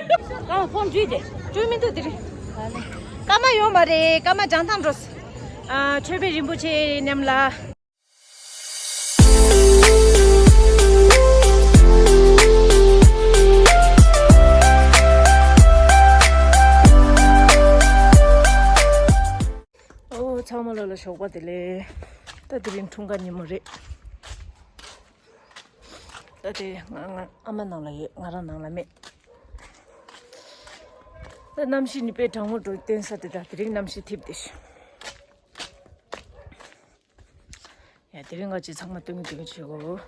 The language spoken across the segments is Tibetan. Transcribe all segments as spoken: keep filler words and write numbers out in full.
ཨ་ཕོན་བྲིས་ཏེ་བཅོས་མི་འདུག་དེ་རིང་། སྐར་མ་ཡོད་མ་རེད། སྐར་མ་བྱང་ཐང་འགྲོ། ཨ་ཆོས་པའི་རིན་པོ་ཆེ་མཉམ་ལ། ཨོ་ཚང་མ་ལོ་ལ་ཞོགས་པ་བདེ་ལེགས། ད་དེ་རིང་འཁྲུངས་སྐར་ཉིན་མོ་རེད། ད་དེ་ང་ང་ཨ་མ་ནང་ལ་ཡོད། ང་རང་ནང་ལ་མེད། ད་གནམ་གཤིས་ནི་དཔེ་གྲང་མོ་འགྲོ་བསྟན་ས་དེ། ད་དེ་རིང་གནམ་གཤིས་ཐིབས་ཏེ། ཡ་དེ་རིང་ང་ཅི་ཚང་མ་སྟོན་གྱི་སྟོན་གྱི་བྱེད་དགོས།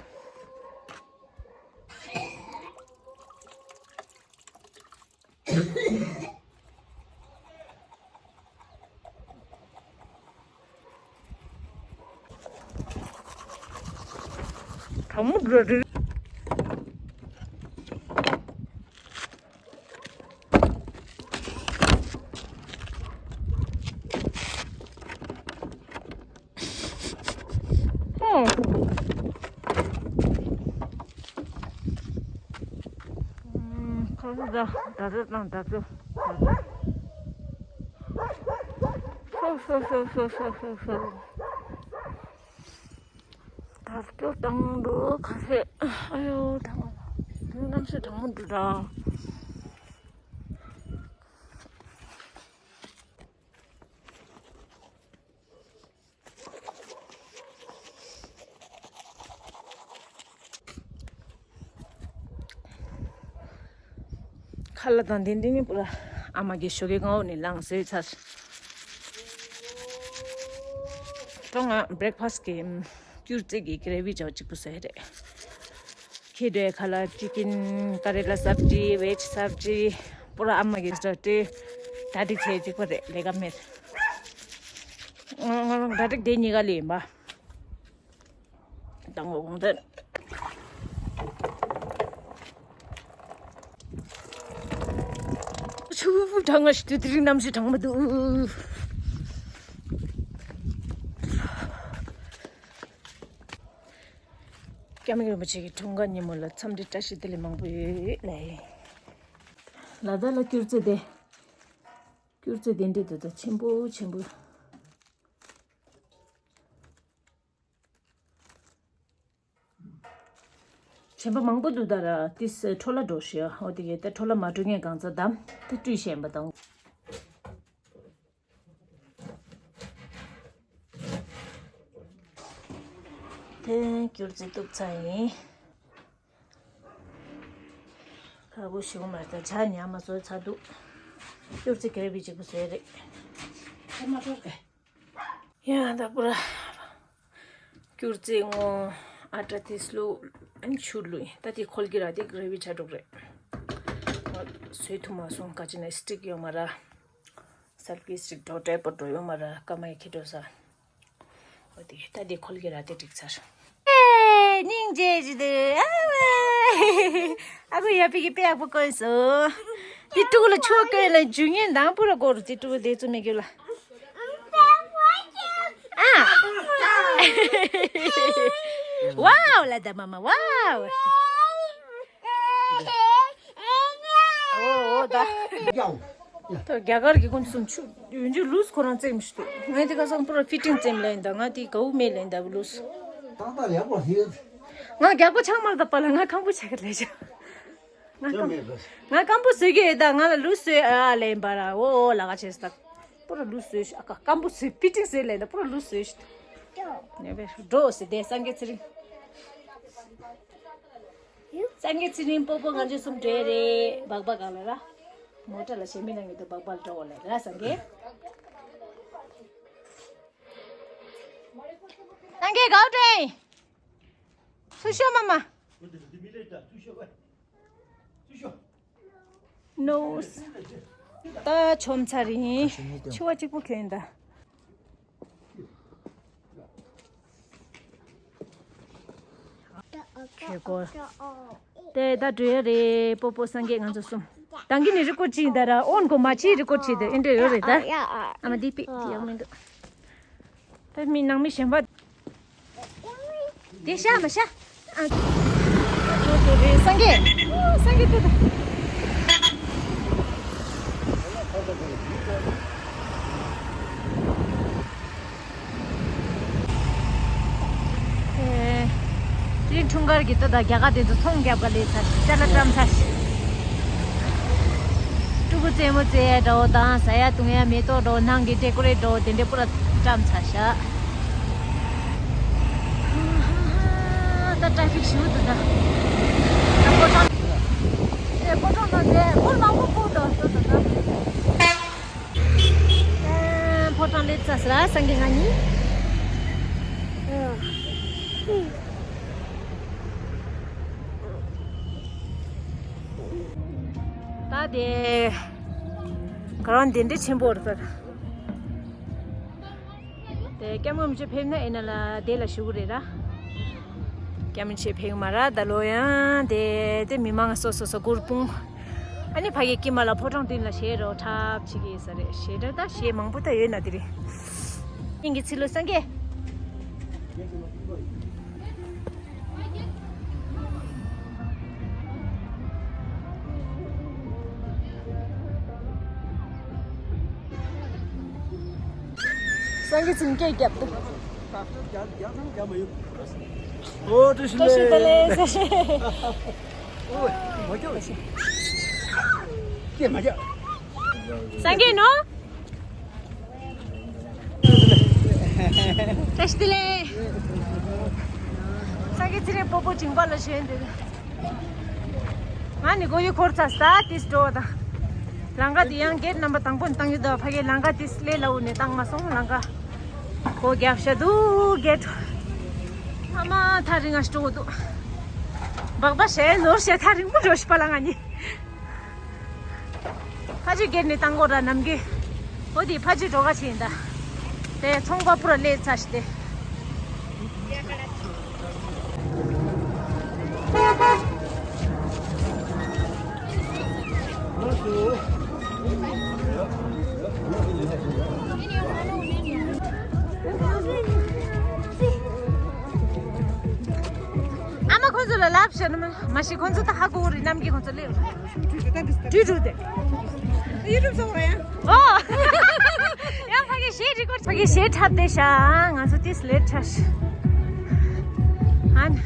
གྲང་མོ་འདྲ་རེད། ཁ་ཟས་ད་ད་ཚོད་དང་ད་ཚོད། སོ་སོ་སོ་སོ་སོ་སོ། ད་སྐྱོ་དང་འགྲོ་ཁ་ཟས། ཨ་ཡོ་དང་། གནམ་གཤིས་གྲང་མོ་འདུག་ད། ཁ་ལག་དང་དེ་འདྲ་ནི་པུ་ར་ཨ་མ་གིས་ཞོགས་ཀས་སྔ་པོ་ནས་ལངས་བཟོས་ཚར། ཏོ་ང་བྷི་རེག་ཕ་སི་ཀྱི་སྐྱུར་རྩི་གི་གྷི་རེ་བི་ཅོ་གཅིག་པུ་བཟོས་རེད། ཁེ་དེ་ཁ་ལག་ཅི་ཀིན་ཀ་རེ་ལ་སབ་ཇི་བེ་ཇི་སབ་ཇི་པུ་ར་ཨ་མ་གིས་ཟོས་ཏེ། གྲ་སྒྲིག་བྱས་གཅིག་པ་རེད། ལས་ཀ་མེད། ང་ང་རང་གྲ་སྒྲིག་དེ་གཉིས་ཀ་ལས་ཡིན་པ། དང་པོ་གོང་ཚད། ཆུ་བུ་བུ་གྲང་ང་ཞིག་ཏུ་དེ་རིང་གནམ་གཤིས་གྲང་མོ་འདུག། སྐྱབས་མགོན་རིན་པོ་ཆེ་གི་འཁྲུངས་སྐར་ཉིན་མོ་ལ་འཚམས་འདྲི་བཀྲ་ཤིས་བདེ་ལེགས་མང་པོ་ཡོད་ལེ། ལ་དྭགས་ལ་སྐྱུར་རྩི་དེ། སྐྱུར་རྩི་དེ་འདྲས་དེ་ད་ཆེན་པོ་ཆེན་པོ། ཆེན་པོ་མང་པོ་འདུག་ད་ར། ཏིས་འཕྲོ་ལ་འགྲོ་ཤི་ཡ། ཨོ་དེ་གས་ད་འཕྲོ་ལ་མ་འགྲོ་ངས་གང་ཚ་དམ་ད་བཀྲུས་ཤེས་པ་དང་། དེ་སྐྱུར་རྩི་གཏུབ་ཚར་ཡིན། ཁ་བོ་ཞིག་མ་ད་ཇ་ཉ་མ་བཟོས་ཚར་འདུག། སྐྱུར་རྩི་ག་རེ་བི་གཅིག་པུ་བཟོས་རེད། ཁ་མ་འཕྲོར་ག། ཡ་ད་པུ་ར། སྐྱུར་རྩི་སྔོ། ཨ་ཏྲ་ཏིས་བླུགས། ཨ་ནི་ཆུ་བླུགས་ཡིན། ད་དེ་ཁོལ་གི་ར་དེ་ག་རེ་བི་ཆ་འགྲོ་གི་རེད། ང་བཟོས་ཐུབ་མ་སོང་ག་ཅི་ན་སི་ཊིག་ཡོད་མ་ར། སལ་ཀི་སི་ཊིག་འགྲོ་འདྲ་པོ་འགྲོ་ཡོད་མ་ར། སྐར་མ་ཡི་ཁེ་འགྲོ་ས། འོ་དེ་ད་དེ་ཁོལ་གི་ར་དེ་འགྲིག་ཚར། ཨེ་སྙིང་རྗེ་ཞིག་འདུག། ཨ་ཨ་ཁུ་ཡ་ཕི་གི་དཔེ་ཡག་པོ་བསྐོན་སོང་། དེ་ཕྲུ་གུ་ལ་ཆུ་བ་བསྐོན་ལ་འཇུ་ཉེན་དང་པུ་ར་གོ་རུ་དེ་ཕྲུ་གུ་དེ་ཚོ་མི་དགོས་ལ། ཨ། ཝའོ་ལ་ད་མ་མ་ཝའོ། ཨོ་ཨོ་ད། ད་རྒྱ་གར་གྱི་ཀུན་གསུམ་ཆུ་ཡོན་ཆུ་ལུས་ཁོ་རང་བཙེམ་ཞིག་འདུག། ངས་དེ་ག་སང་པུ་ར་ཕི་ཊིང་བཙེམ་ལེན་ད། ང་དེ་གའུ་མེ་ལེན་ད་བུ་ལུས། ཏག་ཏག་ཡག་པོ་ཧེ། ང་རྒྱག་པོ་ཆགས་མར་ད་པ་ལ་ང་ཁང་པུ་ཆགས་ལེ་ཆ། ང་ཁང་ང་ཁང་པུ་བཟོས་ཀྱི་ཡོད་ད། ང་ལ་ལུས་བཟོས་ཨ་ལེན་པ་ར། ཨོ་ཨོ་ལ་ག་ཆེ་ས་ད། པུ་ར་ལུས་བཟོས་ཤི་ཨ་ཀ་ཁང་པུ་བཟོས་ཕི་ཊིང་བཟོས་ལེན་ད། པུ་ར་ལུས་བཟོས་ཤི། ངས་བས་འགྲོ་ཟེར་དེ་སངས་རྒྱས་ཚེ་རིང་། སངས་རྒྱས་ཚེ་རིང་སྤོ་བོ་ང་ཚོ་གསུམ་འགྲོ་ཡ་རེད། སྦག་སྦག་གང་ལ་ར། མོ་ཊ་ལ་ཞེ་མི་ནང་གི་འདུག། སྦག་སྦག་འགྲོ་བ་ལ་ར་སངས་རྒྱས། སངས་རྒྱས་གའུ་ཏྲེ། སུ་ཤོ་མ་མ། ནོས། ད་ཆོམ་ཚར་ཡིན། ཆུ་བ་གཅིག་པུ་གྱོན་ད། ཁྱོད་གོ། དེ་ད་འགྲོ་ཡ་རེད། སྤོ་བོ་སངས་རྒྱས་ང་ཚོ་གསུམ། དང་གི་ནི་རི་ཀོ་ཅི་ད་ར་ཨོན་གོ་མ་ཅི་རི་ཀོ་ཅི་དེ་ཨེ་འདྲ་ཡོད་རེད་ད། ཨ་མ་འདི་པི་ཡག་མི་འདུག། ད་མི་ནང་མི་གཞན་པ། དེ་ཤ་མ་ཤ། ཨ། ཏོ་ཏོ་རེད་སངས་རྒྱས། ཨོ་སངས་རྒྱས་ཏོ་ཏོ། འཁྲུངས་སྐར་གྱི་ལྟོ་དང་རྒྱ་གར་དེ་ཚོ་ཚོང་རྒྱབ་ག་ལས་ཚར་ཅ་ལག་བཀྲམ་ཚར། ཕྲུ་གུ་རྩེད་མོ་རྩེ་ཡ་འདྲ་བོ་དང་ཟ་ཡ་བཏུང་ཡ་མེ་ཏོག་འདྲ་བོ་ནང་གི་ཌེ་ཀོ་རེ་ཊི་འདྲ་བོ་དེ་འདྲས་པུ་ར་བཀྲམ་ཚར་ཤག་ད་ཊ་ཕིག་ཞུ་དུ་ད། ད་ཕོ་བྲང་། ཨེ་ཕོ་བྲང་ན་དེ་ཕོ་མང་པོ་ཕོ་དང་ཏོ་ཏོ་ད། ཨེ་ཕོ་བྲང་སླེབས་ཚར་ཟེར་སངས་རྒྱས་ང་གཉིས། ད་དེ་ག་རང་གདན་འདྲེན་ཆེན་པོ་རེད་ད། དེ་སྐྱབས་མགོན་རིན་པོ་ཆེ་ཕེབས་ན་ཨེ་ན་ལ་དེ་ལ་བཞུགས་རེད་ར། སྐྱབས་མགོན་རིན་པོ་ཆེ་ཕེབས་མ་ར་ད་ལོ་ཡང་དེ་དེ་མི་མང་སོ་སོ་སོ་སྐུ་སྤུངས། ཨ་ནི་ཕ་གི་དཀྱིལ་མ་ལ་ཕོ་བྲང་མདུན་ལ་གཞས་རོ་འཁྲབ་བྱེད་ཀྱི་ཡོད་ས་རེད། གཞས་འདྲ་ད་གཞས་མང་པོ་ད་ཡོད་ན་དེ་རེད། སྙིང་གི་ཚིག་ལོ་སངས་རྒྱས། སངས་རྒྱས་ཚུན་སྐད་རྒྱབ་ཏུ། ཨོ་བཀྲ་ཤིས་བཀྲ་ཤིས་བདེ་ལེགས། ཨོ་མ་རྒྱབ་ལ་ཤི། སྐད་མ་རྒྱབ། སངས་རྒྱས་ནོ། བཀྲ་ཤིས་བདེ་ལེགས། སངས་རྒྱས་ཚེ་རིང་སྤོ་བོ་མཇིང་པ་ལ་ཞོན་འདུག་ང་ནི་གོ་ཡུ་འཁོར་ཚ་ས་ཏིས་འགྲོ་དང་། ལང་ཀ་དེ་ཡང་གེ་ཊི་ནམ་བར་དང་པོ་ནས་བཏང་ཡོད་དོ། ཕ་གི་ལང་ཀ་ཏིས་ལེ་ལ་འུ་ནས་བཏང་མ་སོང་ལང་ཀ། གོ་རྒྱབ་ཤ་འདུག་གེ་ཊི། ཨ་མ་ཐག་རིང་ང་ཞིག་འགྲོ་འདུག་སྦག་སྦག་བྱས་ནོར་བྱས་ཐག་རིང་པོ་འགྲོ་ཤི་པ་ལ་ང་གཉིས། ཕ་ཇི་སྒེར་ནས་བཏང་གོ་ར་ནམ་རྒྱུན། འོ་དེ་ཕ་ཇི་འགྲོ་ག་ཕྱིན་ད། དེ་ཚོང་པ་པུ་ར་ལས་ཚ་ཞི་དེ། ཨ་མ་ཁོ་ཚོ་ལ་ལབ་བྱས་ན་མ་མ་ཤི་ཁོ་ཚོ་ད་ཧ་གོ་རེད་ནམ་རྒྱུན་ཁོ་ཚོ་ལས། ཡུ་ཊུབ་སོང་རེད། ཨོ། ཡང་ཕ་གི་གཞས་རི་ཀོཌ། ཕ་གི་གཞས་འཁྲབ་བསྡད་ཤག་ང་ཚོ་ཏིས་ལེཊ་ཆགས་ཤག་ཨ་ནི།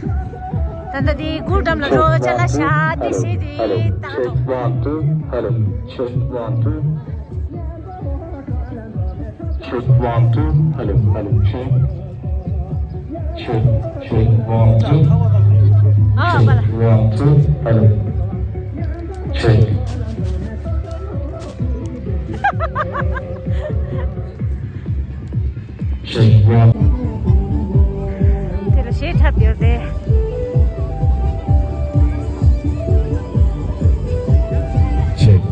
ད་ལྟ་དེ་གུར་འགྲམ་ལ་འགྲོ་ཅ་ལག་བཞག་དེ་གཞས་དེ་བཏང་འགྲོ། Check one, two, hello. Check one, two. Check one, two, hello, hello, check. Check, check, one, two. ཨ་ཕ་ལ། Check, one, two, hello. Check. Check, one. དེ་ལ་གཞས་འཁྲབ་ཡོད་དེ། Check.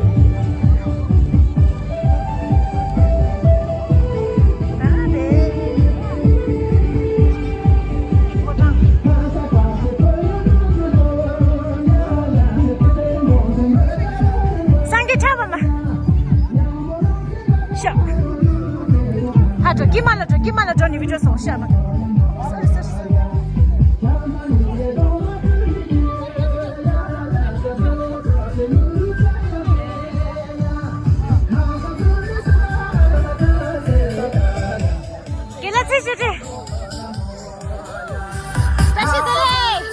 སངས་རྒྱས་ཆགས་པ་མ། ཤ། ཧ་འགྲོ་ཀི་མ་ལ་འགྲོ་ཀི་མ་ལ་འགྲོ་ནི་བི་ཌིའོ་སོང་ཤ་མ། སོ་རི་སོ་རི། དགེ་ལགས་ཚེ་ཞུ་ཏེ། བཀྲ་ཤིས་བདེ་ལེགས།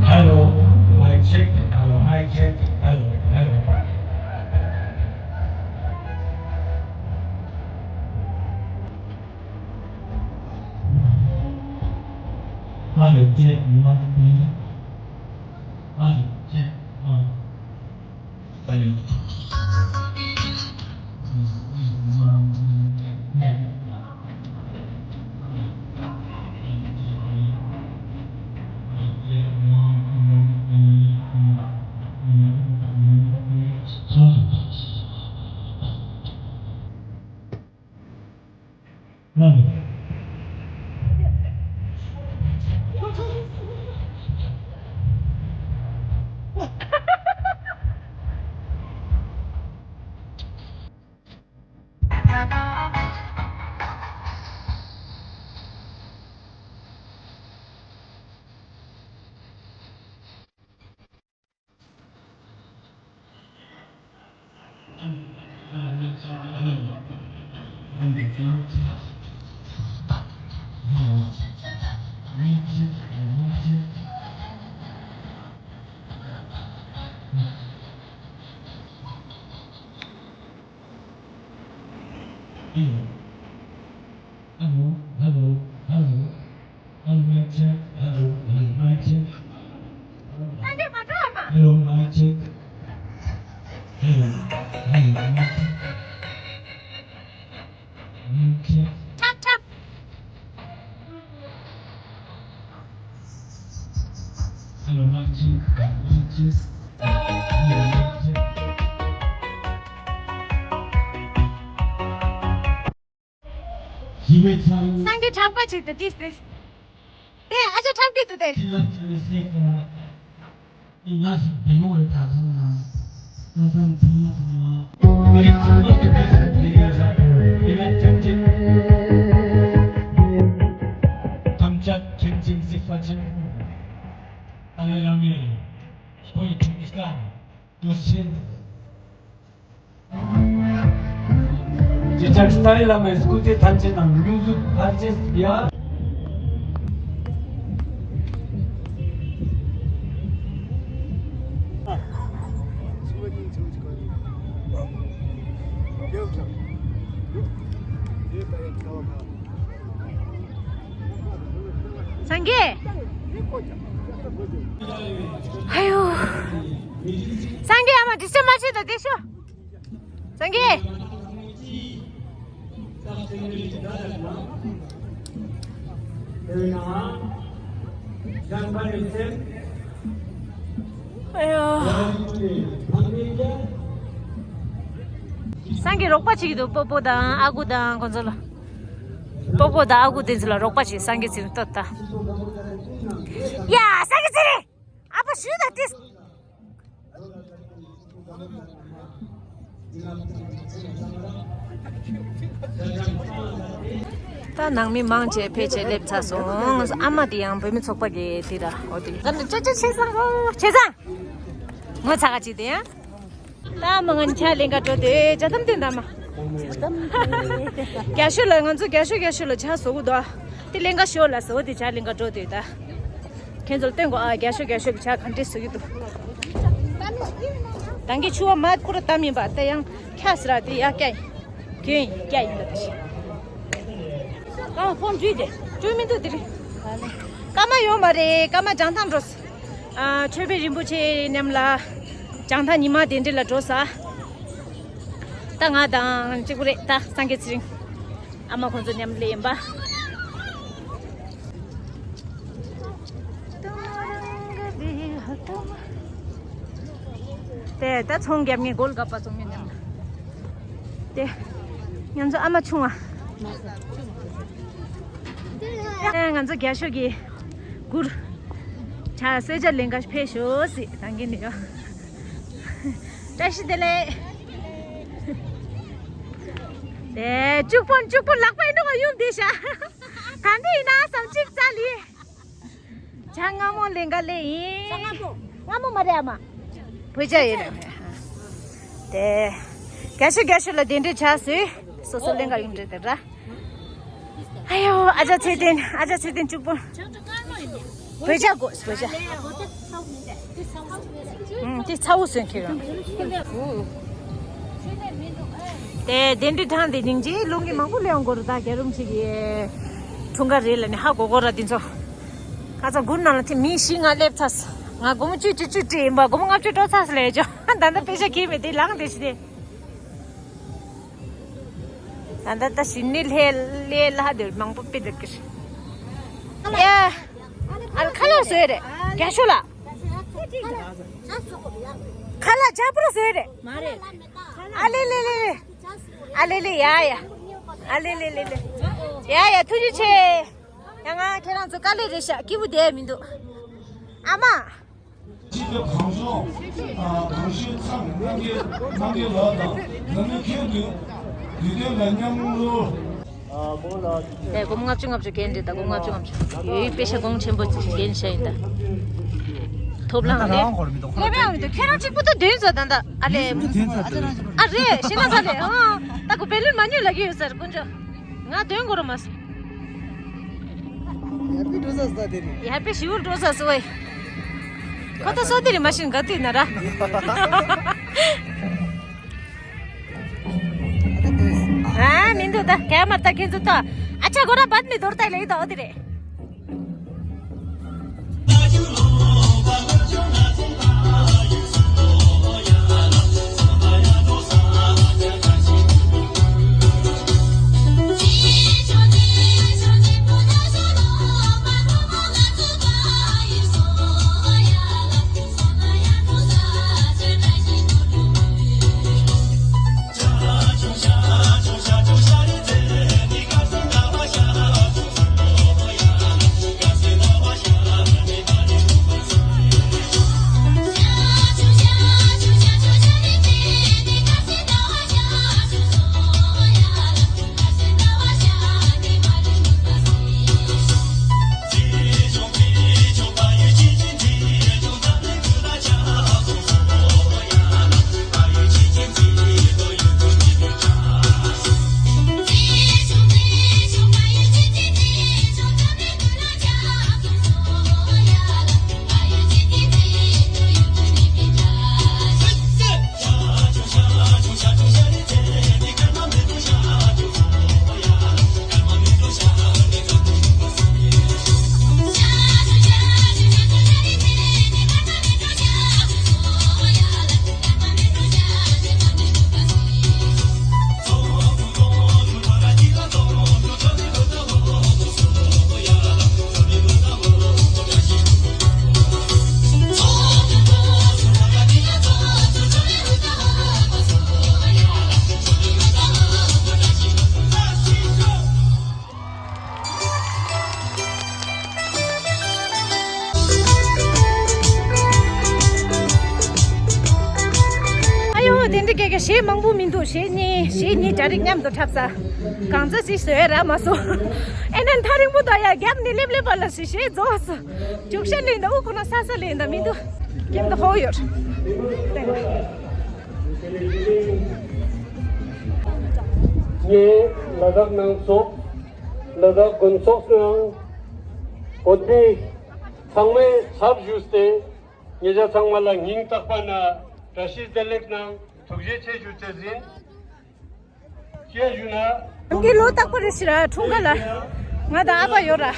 Hello, mic check. Hello, mic check. Hello, hello. Hello, check, one, two. Hello, check, one. Hello, hello, hello. Hello, mic check. Hello, hello, mic check. Hello, mic check. Hello, hello, mic check. Mic check. Hello, mic check. Mic check. Hello, mic check. སངས་རྒྱས་གྲགས་པ་ཅིག་ཏུ་ཏིས་ཏིས། དེ་ཨ་ཅག་ཁྲག་སྐྱིད་དུ་དེ། ཐམས་ཅད་མཁྱེན་ཅིང་གཟིགས་པ་ཅན། ཏཱ་ལའི་བླ་མའི་སྐུ་ཡི་ཐུགས་ཀ་ཏུ་ཕྱིན། རྗེ་བཙུན་ཏཱ་ལའི་བླ་མའི་སྐུ་ཚེ་ཐམས་ཅད་དང་སྙུན་གཞི་ཕར་ཆེར་ཡར། སངས་རྒྱས། ཨ་ཡོ། སངས་རྒྱས་ཨ་མ་ཌི་སི་ཊརབ་མ་བྱེད་དང་དེ་ཤོ། སངས་རྒྱས། ཨ་ཡོ། སངས་རྒྱས་རོགས་པ་བྱེད་ཀྱི་འདུག་སྤོ་བོ་དང་ཨ་ཁུ་དང་ཁོང་ཚོ་ལ། སྤོ་བོ་དང་ཨ་ཁུ་དེ་ཚོ་ལ་རོགས་པ་བྱེད། སངས་རྒྱས་ཚེ་རིང་ལྟོས་ད། ཡ། སངས་རྒྱས་ཚེ་རིང་། ཨ་ཕ་ཞུས་ད་ཏིས། ད་ནང་མི་མང་ཆེ་ཕལ་ཆེར་སླེབས་ཚར་སོང་། ཨ་མ་དེ་ཡང་བོད་མི་ཚོགས་པ་གི་དེ་ད་འོ་དེ་ད་ནི་ཅོ་ཅོ་བྱས་ཙང་། ཨོ་བྱས་ཙང་། ངོ་ཚ་ག་ཅིག་དེ་ཡང་། ད་མ་ང་ཆ་ལེན་ག་འགྲོ་དེ་ཇ་དམ་བསྟན་ད་མ། རྒྱ་ཤོད་ལ་ང་ཚོ་རྒྱ་ཤོད་རྒྱ་ཤོད་ལ་ཇ་བཟོ་གི་འདུག་དེ་ལེན་ག་ཤོད་ལ་ཟོ་དེ་ཇ་ལེན་ག་འགྲོ་དེ་ད། ཁྱེད་ཚོར་སྟོན་གོ་ཨ། རྒྱ་ཤོད་རྒྱ་ཤོད་ཀྱི་ཇ་ག་འདྲས་བཟོ་གི་འདུག་ད་གིན་ཆུ་བ་མ་ཁུར་དམ་ཡིན་པ་དེ་ཡང་ཁྱ་སི་ར་དེ་ཡ་སྐྱ་ཡིན། གྱོན་ཡིན་སྐྱ་ཡིན་ལ་དེ་ཤི། ཨ་ཧོན་འདྲུས་དེ་འདྲུས་མི་འདུག་དེ་རིང་། སྐར་མ་ཡོད་མ་རེད། སྐར་མ་བྱང་ཐང་འགྲོ་ས། ཨ་ཆོས་དཔོན་རིན་པོ་ཆེ་མཉམ་ལ་བྱང་ཐང་ཉི་མ་གདན་འདྲེན་ལ་འགྲོ་ས། ད་ང་དང་གཅིག་པུ་རེད་ད་སངས་རྒྱས་ཚེ་རིང་། ཨ་མ་ཁོང་ཚོ་མཉམ་ལས་ཡིན་པ། དེ་ད་ཚོང་རྒྱབ་ངེས་སྒོ་ལ་གབ་པ་ཚོང་མི་མཉམ་དེ། ང་ཚོ་ཨ་མ་ཆུང་བ། ང་ཚོ་རྒྱ་ཤོད་ཀྱི་གུར། ཇ་གསོལ་ཇ་ལེན་ག་ཕེབས་ཤོག་ཟེར་ད་གིན་ནས་ཡོད། བཀྲ་ཤིས་བདེ་ལེགས། དེ་ལྕུག་པོ་ལྕུག་པོ་ལག་པ་ཡིན་འགྲོ་ག་ཡུམ་དེ་ཤ། ད་འདི་ཡིན་ན་བསམ་གཅིག་ཙ་ལི། ཇ་སྔ་མོ་ལེན་ག་ལེ་ཡིན། སྔ་མོ་མ་རེད་ཨ་མ། བོད་ཇ་ཡིན་རེད། དེ། རྒྱ་ཤོད་རྒྱ་ཤོད་ལ་དེ་འདྲའི་ཇ་ཟོས། སོ་སོ་ལེན་ག་ཡུམ་འདྲེ་དེ་ར། ཨ་ཡོ། ཨ་ཅག་ཚེ་བརྟན། ཨ་ཅག་ཚེ་བརྟན་གཅིག་པོ། བོད་ཇ་དགོས་བོད་ཇ། ཨུམ། དེ་ཚ་བོ་ཟོན་ཁྱེར་ཡོང་། དེ་གདན་འདྲེན་ཐང་དེ་སྙིང་རྗེ་ལུང་གི་མང་པོ་ལེན་དགོས་རུ་ད་རྒྱ་རུམ་ཆེ་གི། འཁྲུངས་སྐར་རེད་ལ་ནི་ཧ་གོ་གོ་ར་དེ་ཚོ། ཁ་ཚ་དགུ་ནང་ལ་དེ་མི་བཞི་ལྔ་སླེབས་ཚར། ང་སྒོར་མོ་བཅུ་བཅུ་བཅུ་སྤྲད་ཡིན་པ་སྒོར་མོ་ལྔ་བཅུ་སྤྲོད་ཚར་ལས་ཅོ། ད་ལྟ་པེ་ཤ་ཁྱེར་མེད་དེ་ལངས་དེ་ཞི་དེ། ད་ལྟ་ད་ཞི་ནི་ལྷས་ལྷས་ལྷ་དེར་མང་པོ་དཔེ་འདེབས་ཀྱི་རེད། ཡ། ཨ་ལ་ཁ་ལག་བཟོས་རེད། རྒྱ་ཤོད་ལ། ཁ་ལག་ཇ་པུ་ར་བཟོས་རེད། མ་རེད། ཨ་ལེ་ལེ་ལེ་ལེ། ཨ་ལེ་ལེ་ཡ་ཡ། ཨ་ལེ་ལེ་ལེ་ལེ། ཡ་ཡ་ཐུགས་རྗེ་ཆེ། ཡ་ང་ཁྱེད་རང་ཚོ་དཀའ་ལས་རེད་ཤག་སྐྱིད་པོ་བསྡད་མི་འདུག་ཨ་མ། སྤྱི་ཁྱབ་གངས་ལྗོངས་གངས་ཤུལ་ཚང་རྣམ་རྒྱལ་རྣམ་རྒྱལ་ལགས་དང་ནང་མི་ཁྱོན་བསྡུས་དུས་སྟོན་ལ་མཉམ་རོལ། དེ་སྒོར་མོ་ལྔ་བཅུ་ལྔ་བཅུ་འགན་འདྲི་དང་སྒོར་མོ་ལྔ་བཅུ་ལྔ་བཅུ་ཡོད་པེ་ཤ་གོང་ཆེན་པོ་འགན་བཞག་ཡིན་ད། ཐོབ་ལང་ལས། ལས་པའང་མི་འདུག་ཁྱེད་རང་གཅིག་པུ་ད་འདོན་ཟེར་ད་ད་ཨ་ལས། ཨ་རེད་ཤེས་ན་ས་ལས་ཨ་ད་གོ་བེ་ལུན་མ་ཉོས་ལ་གི་ཡོད་ཟེར་དཀོན་མཆོག་ང་འདོན་དགོས་ར་མ་སོང་། ཡར་པའི་འགྲོ་ས་ས་དེ་རེད། ཡར་པའི་ཞི་བོར་འགྲོ་ས་སོ་ཨེ། ཁོ་ད་སོ་དེ་རེད་མ་ཤེས་ག་དུས་ན་ར། ཨ་མི་འདུག་ད་ག་མ་ད་ཁྱེད་ཚོ་ད་ཨ་ཅག་གོ་ར་བད་མི་དོར་ད་ལེ་ད་འོ་དེ་རེད། ཨ་ཡོ་དེ་འདྲ་སྐད་ཀྱི་གཞས་མང་པོ་མི་འདུག་གཞས་གཉིས་གཞས་གཉིས་གྲ་རིགས་མཉམ་དུ་འཁྲབ་ས། གང་ཚ་ཞིག་བཟོས་ར་མ་སོང་། ཨེ་ན་ཐག་རིང་པོ་དང་ཡ་རྒྱབ་ནས་སླེབས་སླེབས་པ་ལ་ཞིག་གཞས་རྫོགས་སོང་། རྒྱུག་ཤ་ལེན་ད་དབུ་ཁོ་ན་ས་ས་ལེན་ད་མི་འདུག་ཀེམ་ད་ཧོ་ཡོད། ངས་ལ་དྭགས་ནང་ཚོགས། ལ་དྭགས་དགོན་ཚོགས་ནང་གོ་སྒྲིག་ཚང་མས་ཚབ་ཞུས་ཏེ་ཉེ་ཆར་ཚང་མ་ལ་སྙིང་ཐག་པ་ནས་བཀྲ་ཤིས་བདེ་ལེགས་ནང་ཐུགས་རྗེ་ཆེ་ཞུ་ཆེད་ཡིན། ཅེས་ཞུ་ན། ང་གི་ལོ་རྟག་པར་རེ་ཞིག་ར་འཁྲུངས་སྐར་ལ། ང་དང་ཨ་ཕ་ཡོད་ར།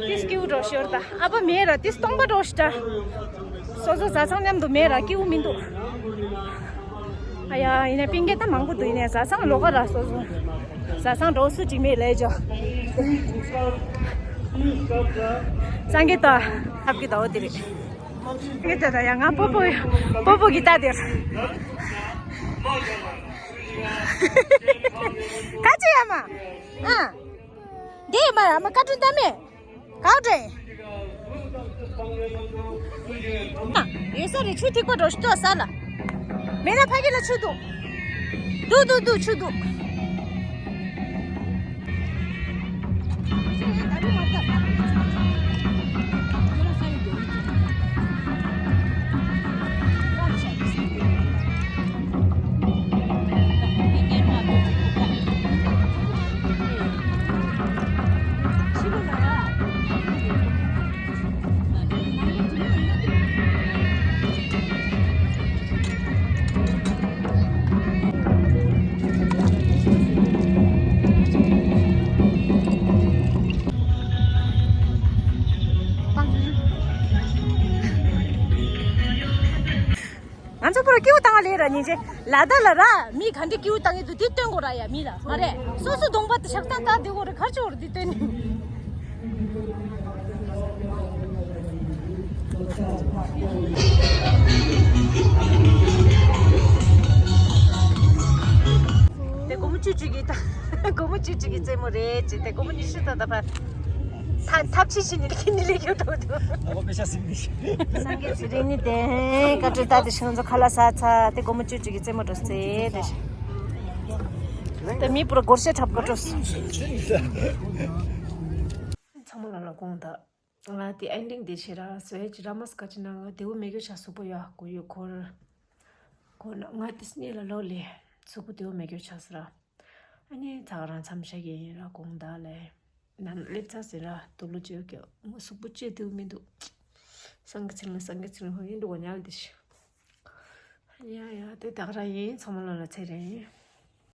ཏིས་སྐྱིད་པོ་འགྲོ་ཞོར་དང་ཨ་ཕ་མེད་ར་ཏིས་སྟོང་པ་འགྲོ་ཞིག་འདྲ། སོ་སོ་བཟའ་ཚང་མཉམ་དུ་མེད་ར་སྐྱིད་པོ་མི་འདུག་ཨ་ཡ་ཡིན་ན་པིང་གེ་ད་མང་པོ་འདུག་ཡིན་ནའི་བཟའ་ཚང་ལོགས་ཀ་ར་སོ་སོ། བཟའ་ཚང་འགྲོ་སུ་གཅིག་མེད་ལས་ཅོ། སངས་རྒྱས་ད། ཐབ་ཀྱི་ཟླ་བ་དེ་རེད། སངས་རྒྱས་ད་ད་ཡ་ང་སྤོ་སྤོ་སྤོ་སྤོ་གི་ད་དེར། ཁ་ཅི་ཡ་མ། ཨ། འདི་ཡ་མ་ཡ་མ་བཀའ་དྲིན་ད་མེད། གའུ་ཏྲེ། ཨ། ཡོད་ས་རེད་ཆུ་ཐིགས་པ་འགྲོ་ཤི་ཏོ་ས་ལ། མེད་ན་ཕ་གི་ལ་ཆུ་འདུག་འདུག་འདུག་འདུག་ཆུ་འདུག་ང་ཚོ་པུ་ར་སྐྱིད་པོ་བཏང་བ་ལས་ར་ཉིན་བྱེད་ལ་ད་ལ་ར་མི་ག་འདྲ་སྐྱིད་པོ་བཏང་ཡོད་འདུག་དེ་སྟོན་དགོས་ར་ཡ་མི་ལ་མ་རེད། སོ་སོ་གདོང་པ་དེ་ཞག་ཐང་ཐང་དེ་གོ་རེ་གར་ཆོག་རེ་དེ་སྟོན། དེ་སྒོར་མོ་བཅུ་གཅིག་གི་ད་སྒོར་མོ་བཅུ་གཅིག་གི་རྩེད་མོ་རེད་ཅེས་དེ་སྒོར་མོ་ཉི་ཤུ་ད་ད་ཕར། ཐ་ཐབས་ཆེ་ཞིག་ནི་ལེགས་ནི་ལེགས་ཡོད་འགྲོ་འདུག་ཨ་ཁོ་དཔེ་ཆ་ཟིན་ནི་ཞིག་སངས་རྒྱས་ཚེ་རིང་ནི་དེ་བཀའ་དྲིན་ད་དེ་ཞིག་ང་ཚོ་ཁ་ལག་ཟ་ཚ་དེ་སྒོར་མོ་བཅུ་གཅིག་གི་རྩེད་མོ་འགྲོ་རྩེ་དེ་ཞིག་དེ་མི་པུ་ར་སྒོར་གཞས་འཁྲབ་ག་འགྲོ་སོང་། ཚང་མ་ལ་ལ་དགོངས་དག་ང་དེ་ཨེན་ཌིང་དེ་བྱེད་ར་སོ་ཡ་ཅི་ར་མ་སྐད་ཅིག་ན་ང་དེ་བོ་མེ་གོ་ཆ་གཟུགས་པོ་ཡ་གོ་ཡོད་གོ་ར། གོ་ན་ང་དེ་སྙེ་ལ་ལོ་ལེ་གཟུགས་པོ་དེ་བོ་མེ་གོ་ཆ་ཟེར་ར། ཨ་ནི་ད་ག་རང་མཚམས་བཞག་གི་ཡིན་ར་དགོང་དག་ལེ། ན་ན་སླེབས་ཚར་ཟེར་ར་དུག་ལོ་བཅོས་ཀྱི་གཟུགས་པོ་བཅོས་དེ་བོ་མི་འདུག་སང་གི་ཚིག་ན་སང་གི་ཚིག་ན་ཧོ་ཡིན་འགྲོ་གོ་ཉལ་དེ་ཤི། ཡ་ཡ་དེ་ད་ག་རང་ཡིན། ཚང་མ་ལོ་ལ་ཚེ་རིང་།